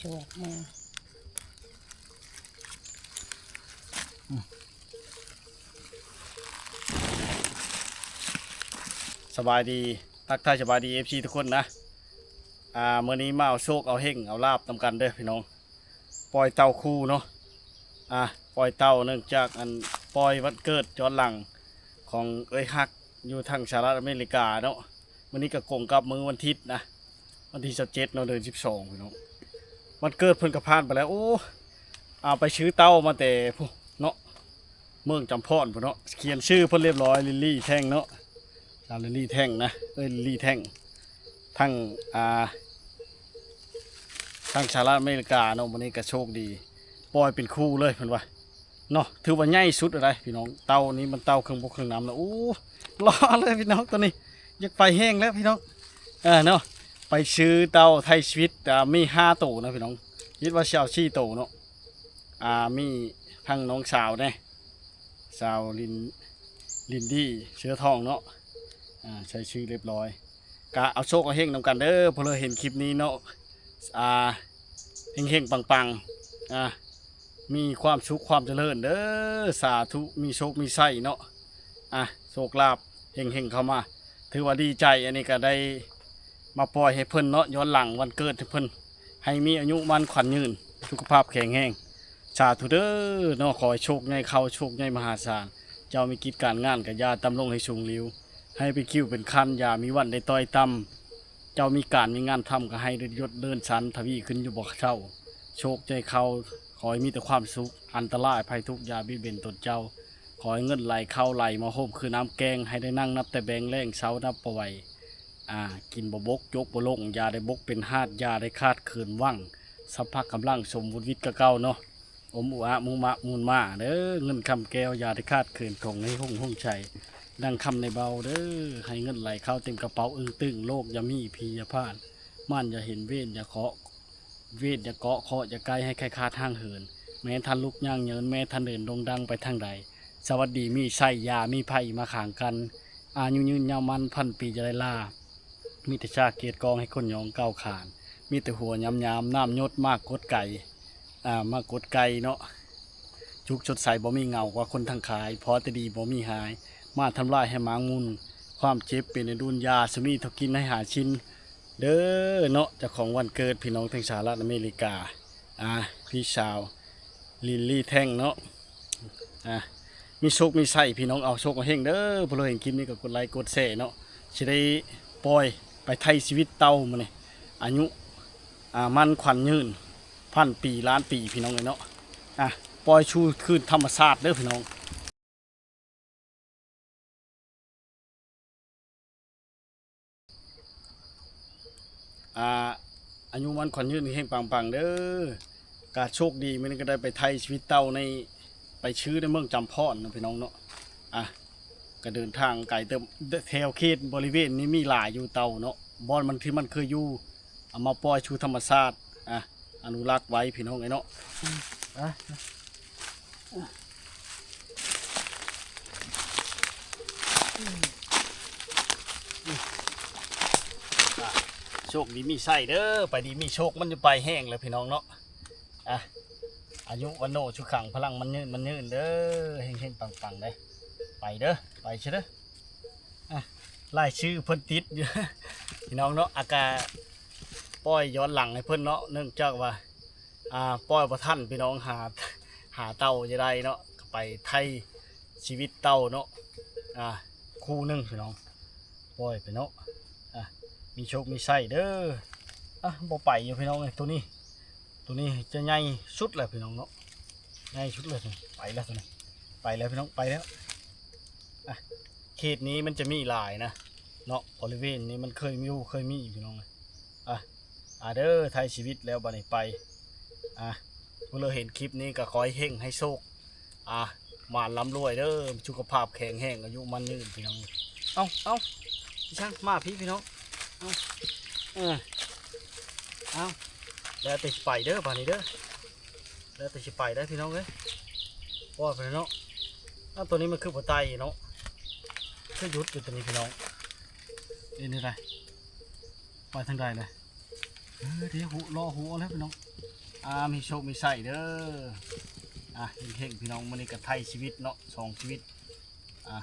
ຈວກມາ ສະບາຍດີ ທັກທາຍສະບາຍດີ ເອັຟຊີ ທຸກຄົນນະ. ອ່າ ມື້ນີ້ມາເອົາໂຊກເອົາເຮັງເອົາລາບນຳກັນເດີພີ່ນ້ອງ. ປ່ອຍເຕົ່າຄູ່ເນາະ ອ່າ ປ່ອຍເຕົ່າ ເນື່ອງຈາກອັນປ່ອຍວັນເກີດຍ້ອນຫຼັງຂອງເອື້ອຍຮັກຢູ່ທາງສະຫະລັດອາເມລິກາເນາະ. ມື້ນີ້ກໍກົງກັບມື້ວັນທິດນະ ວັນທີຊາວເຈັດເນາະ ເດືອນສິບສອງພີ່ນ້ອງ. ວັນເກີດເພິ່ນກໍຜ່ານໄປແລ້ວ. ໂອ້ ອ່າ ໄປຊື້ເຕົ່າມາແຕ່ພຸ້ນເນາະ ເມືອງຈຳພອນພຸ້ນເນາະ. ຂຽນຊື່ເພິ່ນລຽບຮ້ອຍ ລິນລີແທ່ງເນາະ ສາວລິນລີແທ່ງນະ ເອີຍ ລິນລີແທ່ງ ທາງ ອ່າ ທາງສະຫະລັດອາເມລິກາເນາະ. ມື້ນີ້ກໍໂຊກດີ ປ່ອຍເປັນຄູ່ເລີຍເພິ່ນວ່າເນາະ. ຖືວ່າໃຫຍ່ສຸດແລ້ວໄດ໋ພີ່ນ້ອງ. ເຕົ່ານີ້ມັນເຕົ່າເຄື່ອງບົກເຄື່ອງນຳນະ. ໂອ້ ຫຼໍ່ເລີຍພີ່ນ້ອງ ໂຕນີ້ຢາກໄປແຮງແລ້ວພີ່ນ້ອງ. ເອີ ເນາະ ໄປຊື້ເຕົ່າໄທຊີວິດ ອ່າ ມີຫ້າໂຕນະພີ່ນ້ອງ. ຄິດວ່າຊິເອົາສີ່ໂຕເນາະ. ອ່າ ມີທັງນ້ອງສາວແດ່ ສາວລິນ ລິນດີ ເສືອທອງເນາະ. ອ່າ ໃສ່ຊື່ລຽບຮ້ອຍ ກະເອົາໂຊກເອົາເຮັງນຳກັນເດີ ຜູ້ໃດເຫັນຄລິບນີ້ເນາະ. ອ່າ ເຮັງໆ ປັງໆ ອ່າ ມີຄວາມສຸກຄວາມຈະເລີນເດີ ສາທຸ ມີໂຊກມີໄຊເນາະ. ອ່າ ໂຊກລາບເຮັງໆ ເຂົ້າມາ ຖືວ່າດີໃຈ. ອັນນີ້ກໍໄດ້ມາປ່ອຍໃຫ້ເພິ່ນເນາະ ຍ້ອນຫຼັງວັນເກີດໃຫ້ເພິ່ນ ໃຫ້ມີອາຍຸໝັ້ນຂວັນຍືນ ສຸຂະພາບແຂງແຮງ ສາທຸເດີເນາະ. ຂໍໃຫ້ໂຊກໃຫຍ່ເຂົ້າ ໂຊກໃຫຍ່ມະຫາສານ. ເຈົ້າມີກິດການງານກໍຢ່າຕຳລົງໃຫ້ສູງຫຼິວ ໃຫ້ເປັນຄິ້ວເປັນຄັນ ຢ່າມີວັນໄດ້ຕ້ອຍຕ່ຳ. ເຈົ້າມີການມີງານທຳກໍໃຫ້ໄດ້ຍົດເລື່ອນຊັ້ນທະວີຂຶ້ນຢູ່ບໍ່ເຊົາ. ໂຊກໃຫຍ່ເຂົ້າ ຂໍໃຫ້ມີແຕ່ຄວາມສຸກ ອັນຕະລາຍໄພທຸກຢ່າບຽດບຽນຕົນເຈົ້າ. ຂໍໃຫ້ເງິນໄຫຼເຂົ້າໄຫຼມາໂຮມຄືນ້ຳແກງ ໃຫ້ໄດ້ນັ່ງນັບແຕ່ແບງແລ້ງເຊົານັບບໍ່ໄຫວ. ອ່າ ກິນບໍ່ບົກ ຈົກບໍ່ລົງ ຢ່າໄດ້ບົກເປັນຫາດ ຢ່າໄດ້ຂາດເຂີນຫວັງ ສັບພະກຳລັງສົມວຸດວິດກະເກົ່າເນາະ. ອົມອຸອະມຸມະມູນມາເດີ ເງິນຄຳແກ້ວຢ່າໄດ້ຂາດເຂີນ ຖົງໃຫ້ຫົງຫົງໄຊ ດັ່ງຄຳໃນເບົາເດີ. ໃຫ້ເງິນໄຫຼເຂົ້າເຕັມກະເປົາເອີງຕຶງ ໂລກຢ່າມີພະຍາບາດ ມານຢ່າເຫັນ ເວນຢ່າເຄາະ ເວນຢ່າເກາະ ເຄາະຢ່າໃກ້ ໃຫ້ໄຂ້ຄາດຫ່າງເຫີນ ແມ້ທ່ານລຸກຍ່າງເຍີນ ແມ້ທ່ານເດີນໂດ່ງດັງໄປທາງໃດ. ສະຫວັດດີມີໄຊ ຢ່າມີໄພມາຂາງກັນ ອາຍຸຍືນຍາວໝັ້ນພັນປີຢ່າໄດ້ລາ ມີແຕ່ຊາກກຽດກອງໃຫ້ຄົນຍ້ອງກ້າວຂານ ມີແຕ່ຫົວຍາມໆ ນ້ຳຢົດໝາກກົດໄກ່ ອ່າ ໝາກກົດໄກ່ເນາະ. ສຸກສົດໃສບໍ່ມີເຫງົາກວ່າຄົນທັງຂາຍ ພໍແຕ່ດີບໍ່ມີຫາຍ ມາທຳລາຍໃຫ້ໝາງມຸນ ຄວາມເຈັບເປັນອະດຸນ ຢາສະມີເທົ່າກິນໃຫ້ຫາຊິນເດີເນາະ. ເຈົ້າຂອງວັນເກີດພີ່ນ້ອງທາງສະຫະລັດອາເມລິກາ ອ່າ ພີ່ສາວ ລິນລີແທ່ງເນາະ ອ່າ ມີໂຊກມີໄຊພີ່ນ້ອງ ເອົາໂຊກເອົາເຮັງເດີ. ຜູ້ໃດເຫັນຄລິບນີ້ກໍກົດໄລກົດແຊເນາະ ຊິໄດ້ປ່ອຍໄປໄຖ່ຊີວິດເຕົ່າມື້ນີ້ ອາຍຸ ອ່າ ໝັ້ນຂວັນຍືນ ພັນປີລ້ານປີພີ່ນ້ອງເອີຍເນາະ. ອ່າ ປ່ອຍສູ່ຄືນທຳມະຊາດເດີພີ່ນ້ອງ. ອ່າ ອາຍຸໝັ້ນຂວັນຍືນເຮັງປັງໆເດີ. ກະໂຊກດີມື້ນີ້ກະໄດ້ໄປໄຖ່ຊີວິດເຕົ່າໃນ ໄປຊື້ໃນເມືອງຈຳພອນເນາະພີ່ນ້ອງເນາະ. ອ່າ ກະເດີນທາງໄກເຕີບ ແຖວເຂດບໍລິເວນນີ້ມີຫຼາຍຢູ່ເຕົ່າເນາະ ບ່ອນມັນທີ່ມັນເຄີຍຢູ່ ເອົາມາປ່ອຍສູ່ທຳມະຊາດ ອ່າ ອະນຸລັກໄວ້ພີ່ນ້ອງເອີຍເນາະ. ອ່າ ໂຊກດີມີໄຊເດີ ໄປດີມີໂຊກ ມັນຈະໄປແຮງແລ້ວພີ່ນ້ອງເນາະ. ອ່ະ ອາຍຸວັນໂນສຸຂັງພະລັງ ມັນຍືນ ມັນຍືນເດີ ເຮັງໆ ປັງໆເດີ. ໄປເດີ ໄປຊະເດີ. ອ່ະ ລາຍຊື່ເພິ່ນຕິດຢູ່ ພີ່ນ້ອງເນາະ. ອາກາ ປ່ອຍຍ້ອນຫຼັງໃຫ້ເພິ່ນເນາະ ເນື່ອງຈາກວ່າ ອ່າ ປ່ອຍບໍ່ທັນພີ່ນ້ອງ ຫາ ຫາເຕົ່າຈະໄດ້ເນາະ ກໍໄປໄຖ່ຊີວິດເຕົ່າເນາະ. ອ່າ ຄູ່ໜຶ່ງພີ່ນ້ອງ ປ່ອຍໄປເນາະ. ອ່າ ມີໂຊກມີໄຊເດີ. ອ່າ ບໍ່ໄປຢູ່ພີ່ນ້ອງເອີຍ ໂຕນີ້ ໂຕນີ້ຈະໃຫຍ່ສຸດແລ້ວພີ່ນ້ອງເນາະ ໃຫຍ່ສຸດເລີຍ. ໄປແລ້ວໂຕນີ້ ໄປແລ້ວພີ່ນ້ອງ ໄປແລ້ວ. ອ່າ ເຂດນີ້ມັນຈະມີຫຼາຍນະ ເນາະ ບໍລິເວນນີ້ມັນເຄີຍມີ ເຄີຍມີພີ່ນ້ອງ. ອ່ະ ອ່າເດີ ໄຖ່ຊີວິດແລ້ວບາດນີ້ໄປ. ອ່ະ ຜູ້ເລີເຫັນຄລິບນີ້ກໍຂໍໃຫ້ເຮັງໃຫ້ໂຊກ ອ່ະ ໝານລ່ຳລວຍເດີ ສຸຂະພາບແຂງແຮງ ອາຍຸໝັ້ນຍືນພີ່ນ້ອງ. ເອົາ ເອົາ ອີ່ຊ່າງ ມາພີ້ພີ່ນ້ອງ. ເອົາ ເອີ ເອົາ ແລ້ວແຕ່ຊິໄປເດີບາດນີ້ເດີ. ແລ້ວແຕ່ຊິໄປໄດ້ພີ່ນ້ອງເອີຍ. ປ່ອຍໄປແລ້ວເນາະ. ອ້າວ ໂຕນີ້ມັນຄືບໍ່ໄຕ່ເນາະ ຄືຢຸດຢູ່ໂຕນີ້ພີ່ນ້ອງ. ເປັນຈັ່ງໃດ ໄປທາງໃດລະ? ເອີ ເດ້ ຫົວ ລໍຫົວແລ້ວພີ່ນ້ອງ. ອ່າ ມີໂຊກມີໄຊເດີ ອ່າ ເຮັງໆ ພີ່ນ້ອງ. ມື້ນີ້ກໍໄຖ່ຊີວິດເນາະ ສອງຊີວິດ ອ່າ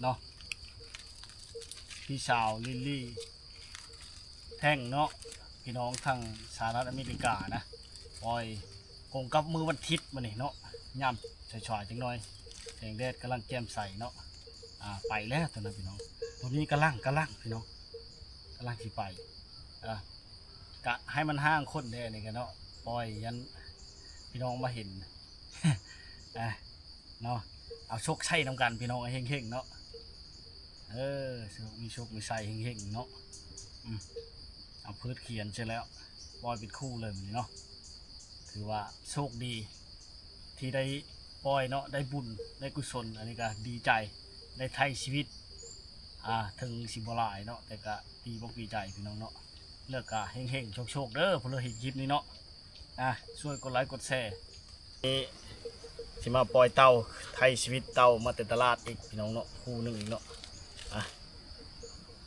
ເນາະ ພີ່ສາວລິນລີ ແທ່ງເນາະ ພີ່ນ້ອງທາງສະຫະລັດອາເມລິການະ ປ່ອຍກົງກັບມື້ວັນທິດມື້ນີ້ເນາະ ຍາມສາຍໆ ຈັກໜ່ອຍ ແສງແດດກຳລັງແຈ່ມໃສເນາະ. ອ່າ ໄປແລ້ວຕົວນັ້ນພີ່ນ້ອງ ຕົວນີ້ກຳລັງ ກຳລັງພີ່ນ້ອງ ກຳລັງຊິໄປ. ອ່າ ກະໃຫ້ມັນຫ່າງຄົນແດ່ນີ້ກະເນາະ ປ່ອຍຢ້ານພີ່ນ້ອງມາເຫັນ ອ່າ ເນາະ ເອົາໂຊກໄຊນຳກັນພີ່ນ້ອງ ເຮັງໆ ເນາະ. ເອີ ໂຊກ ມີໂຊກມີໄຊເຮັງໆ ເນາະ. ອືມ ເອົາພືດຂຽນເສຍແລ້ວ ປ່ອຍເປັນຄູ່ເລີຍມື້ນີ້ເນາະ. ຖືວ່າໂຊກດີທີ່ໄດ້ປ່ອຍເນາະ ໄດ້ບຸນ ໄດ້ກຸສົນ ອັນນີ້ກະດີໃຈ ໄດ້ໄຖ່ຊີວິດ. ອ່າ ເຖິງຊິບໍ່ຫຼາຍເນາະ ແຕ່ກະດີອົກດີໃຈພີ່ນ້ອງເນາະ. ແລ້ວກະເຮັງໆ ໂຊກໆ ເດີ ຜູ້ໃດເຫັນຄລິບນີ້ເນາະ. ອ່າ ຊ່ວຍກົດໄລກົດແຊ ນີ້ຊິມາປ່ອຍເຕົ່າ ໄຖ່ຊີວິດເຕົ່າມາແຕ່ຕະຫຼາດອີກພີ່ນ້ອງເນາະ ຄູ່ໜຶ່ງອີກເນາະ. ອ່າ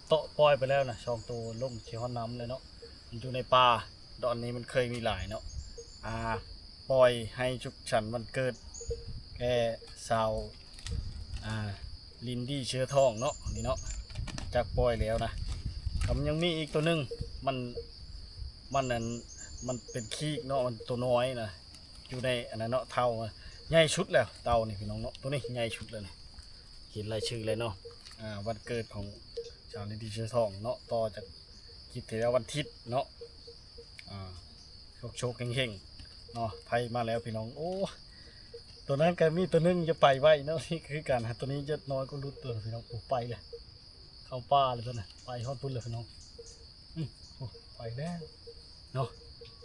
ເຕາະປ່ອຍໄປແລ້ວນະ ສອງໂຕ ລົງຊິຮອດນ້ຳແລ້ວເນາະ. ມັນຢູ່ໃນປ່າ ດອນນີ້ມັນເຄີຍມີຫຼາຍເນາະ. ອ່າ ປ່ອຍໃຫ້ສຸກສັນວັນເກີດແກ່ສາວ ອ່າ ລິນດີເຊື້ອທອງເນາະ ນີ້ເນາະ ຈັກປ່ອຍແລ້ວນະ. ກໍມັນຍັງມີອີກໂຕໜຶ່ງ ມັນ ມັນນັ້ນ ມັນເປັນຄີກເນາະ ມັນໂຕນ້ອຍນະ ຢູ່ໃນອັນນັ້ນເນາະ ເຕົ່າໃຫຍ່ສຸດແລ້ວ ເຕົ່ານີ້ພີ່ນ້ອງເນາະ. ໂຕນີ້ໃຫຍ່ສຸດແລ້ວນີ້ ເຫັນລາຍຊື່ແລ້ວເນາະ. ອ່າ ວັນເກີດຂອງສາວລິນດີເຊື້ອທອງເນາະ ຕໍ່ຈາກຄລິບທີ່ແລ້ວ ວັນທິດເນາະ. ອ່າ ໂຊກໆ ເຮັງໆ ເນາະ ໄຖ່ມາແລ້ວພີ່ນ້ອງ. ໂອ້ ຕົວນັ້ນກໍມີຕົວໜຶ່ງຈະໄປໄວເນາະ ນີ້ຄືກັນ ຕົວນີ້ຈະນ້ອຍກວ່າຫຼຸດຕົວພີ່ນ້ອງ. ໂອ້ ໄປແລ້ວ ເຂົ້າປ່າແລ້ວຕົວນັ້ນ ໄປຮອດພຸ້ນແລ້ວພີ່ນ້ອງ. ອື ໂອ້ ໄປແລ້ວເນາະ.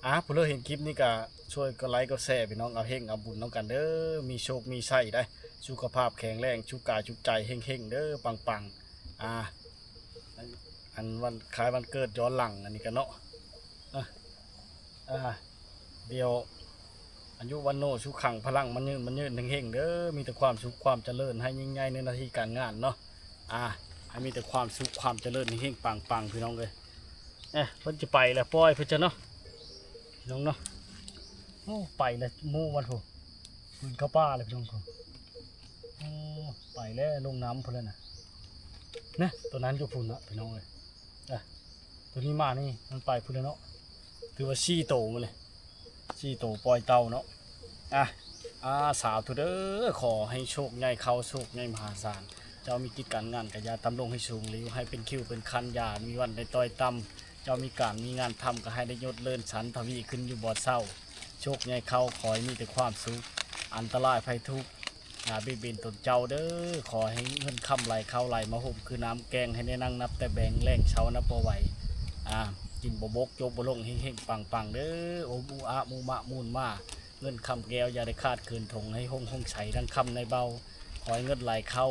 ອ່າ ຜູ້ໃດເຫັນຄລິບນີ້ກໍຊ່ວຍກົດໄລກົດແຊພີ່ນ້ອງ ເອົາເຮັງເອົາບຸນນຳກັນເດີ ມີໂຊກມີໄຊໄດ໋ ສຸຂະພາບແຂງແຮງ ສຸກກາຍສຸກໃຈ ເຮັງໆ ເດີ ປັງໆ. ອ່າ ອັນ ອັນວັນຄ້າຍວັນເກີດຍ້ອນຫຼັງອັນນີ້ກໍເນາະ. ອ່າ ອ່າ ດຽວ ອາຍຸວັນໂນສຸຂັງພະລັງ ໝັ້ນຍືນ ໝັ້ນຍືນ ເຮັງໆ ເດີ ມີແຕ່ຄວາມສຸກຄວາມຈະເລີນ ໃຫ້ຍິ່ງໃຫຍ່ໃນໜ້າທີ່ການງານເນາະ. ອ່າ ໃຫ້ມີແຕ່ຄວາມສຸກຄວາມຈະເລີນ ເຮັງໆ ປັງໆ ພີ່ນ້ອງເອີຍ. ເອີ ເພິ່ນຈະໄປແລ້ວ ປ່ອຍເພິ່ນຈະເນາະ ພີ່ນ້ອງເນາະ. ໂອ້ ໄປແລ້ວໝູ່ມັນພຸ້ນ ເພິ່ນເຂົ້າປ່າແລ້ວພີ່ນ້ອງ. ໂອ້ ໄປແລ້ວ ລົງນ້ຳພຸ້ນແລ້ວນະ ນະ ຕົວນັ້ນຢູ່ພຸ້ນນະ ພີ່ນ້ອງເອີຍ. ອ່ະ ຕົວນີ້ມານີ້ ມັນໄປພຸ້ນແລ້ວເນາະ. ຖືວ່າສີ່ໂຕມື້ນີ້ ສີ່ໂຕປ່ອຍເຕົ່າເນາະ. ອ່ະ ອາ ສາທຸເດີ ຂໍໃຫ້ໂຊກໃຫຍ່ເຂົ້າ ໂຊກໃຫຍ່ມະຫາສານ. ເຈົ້າມີກິດການງານກະຢ່າຕ່ຳລົງໃຫ້ສູງຫຼິວ ໃຫ້ເປັນຄິວເປັນຄັນ ຢ່າມີວັນໄດ້ຕ້ອຍຕ່ຳ. ເຈົ້າມີການມີງານທຳກະໃຫ້ໄດ້ຍົດເລີນສັນທະວີຂຶ້ນຢູ່ບໍ່ເຊົາ. ໂຊກໃຫຍ່ເຂົ້າ ຂໍໃຫ້ມີແຕ່ຄວາມສຸກ ອັນຕະລາຍໄພທຸກ ຢ່າເບຍດເບນຕົນເຈົ້າເດີ. ຂໍໃຫ້ເງິນຄຳໄຫຼເຂົ້າໄຫຼມາຫົ່ມຄືນ້ຳແກງ ໃຫ້ໄດ້ນັ່ງນັບແຕ່ແບງ ແລ້ງເຊົານັບບໍ່ໄຫວ ອ່າ ກິນບໍ່ບົກ ຈົກບໍ່ລົງ ເຮັງໆ ປັງໆ ເດີ. ໂອມອູອະມຸມະມູນມາ ເງິນຄຳແກ້ວຢ່າໄດ້ຂາດເກີນຖົງ ໃຫ້ຫົ່ງຫົ່ງໃສດັ່ງຄຳໃນເບົາ. ຂໍໃຫ້ເງິນໄຫຼເຂົ້າ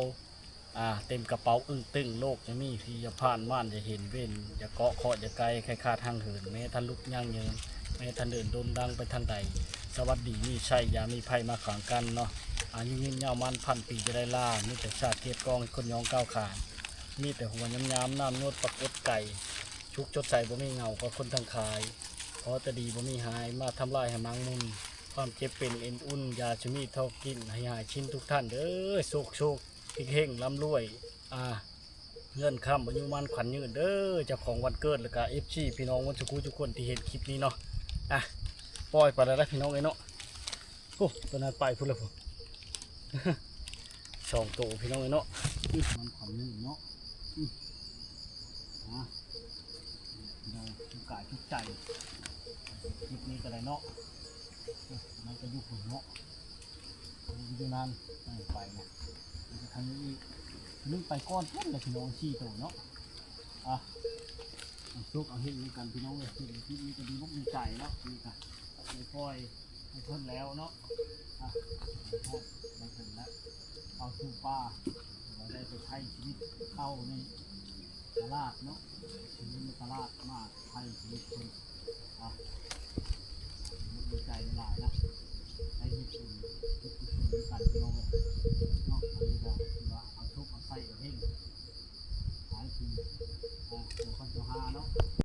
ອ່າ ເຕັມກະເປົາອຶ້ງຕຶ້ງ ໂລກຢ່າມີ ຜີຢ່າຜ່ານ ມານຢ່າເຫັນ ເວນຢ່າເກາະ ເຄາະຢ່າໄກ່ ໃຫ້ຂາດຫ່າງເຫີນ ແມ້ທ່ານລຸກຍ່າງເຍີນ ແມ້ທ່ານເດີນດົນດັງໄປທາງໃດ ສະຫວັດດີມີໄຊ ຢ່າມີໄພມາຂວາງກັ້ນເນາະ. ອາຍຸຍືນຍາວໝັ້ນພັນປີຈະໄດ້ລາ ມີແຕ່ຊາດກຽດກອງໃຫ້ຄົນຍ້ອງກ້າວຂານ ມີແຕ່ຫົວຍາມໆ ນ້ຳຫຍດປາກົດໄກ ສຸກສົດໃສບໍ່ມີເຫງົາກວ່າຄົນທັງຂາຍ ຂໍແຕ່ດີບໍ່ມີຮ້າຍ ມາທຳລາຍໃຫ້ມັງມຸນ ຄວາມເຈັບເປັນເອັນອຸ່ນ ຢາຊຸມີທອກກິນ ໃຫ້ຫາຍຊິນທຸກທ່ານເດີ. ໂຊກໆ ເຮັງໆ ລ່ຳລວຍ ອ່າ ເງິນຄຳອາຍຸໝັ້ນຂວັນຍືນເດີ ເຈົ້າຂອງວັນເກີດ ແລ້ວກະເອັຟຊີ ພີ່ນ້ອງໝົດທຸກຜູ້ທຸກຄົນທີ່ເຫັນຄລິບນີ້ເນາະ. ອ່ະ ປ່ອຍໄປແລ້ວເດີພີ່ນ້ອງເອີຍເນາະ. ໂອ້ ຕົວນັ້ນໄປພຸ້ນແລ້ວພຸ້ນ ສອງໂຕພີ່ນ້ອງເອີຍເນາະ. ອື ມັນຂວັນຍືນເນາະ. ອື ອ່າ ດຽວສຸກກາຍສຸກໃຈ ຄລິບນີ້ກໍໄດ້ເນາະ. ມັນກໍຢູ່ພຸ້ນເນາະ ມັນຢູ່ນັ້ນ ໄປນະ ມັນກໍທາງນີ້ອີກ ໜຶ່ງໄປກ່ອນພຸ້ນແຫຼະພີ່ນ້ອງ ສີ່ໂຕເນາະ. ອ່ະ ເອົາໂຊກເອົາເຮັງນຳກັນພີ່ນ້ອງເອີຍ ເຫັນຄລິບນີ້ກໍດີອົກດີໃຈເນາະ. ນີ້ກໍໄດ້ປ່ອຍໃຫ້ເພິ່ນແລ້ວເນາະ. ອ່ະ ໄດ້ເພິ່ນແລ້ວ ເຂົ້າສູ່ປ່າ ຖືວ່າໄດ້ໄປໃຊ້ຊີວິດເຂົ້າໃນຕະຫຼາດເນາະ ຊີວິດໃນຕະຫຼາດມາ ໃຫ້ຊີວິດເພິ່ນ ອ່ະ ດີໃຈຫຼາຍນະ ໄດ້ເຮັດບຸນເຮັດກຸສົນນຳກັນພີ່ນ້ອງເອີຍເນາະ. ອັນນີ້ກໍ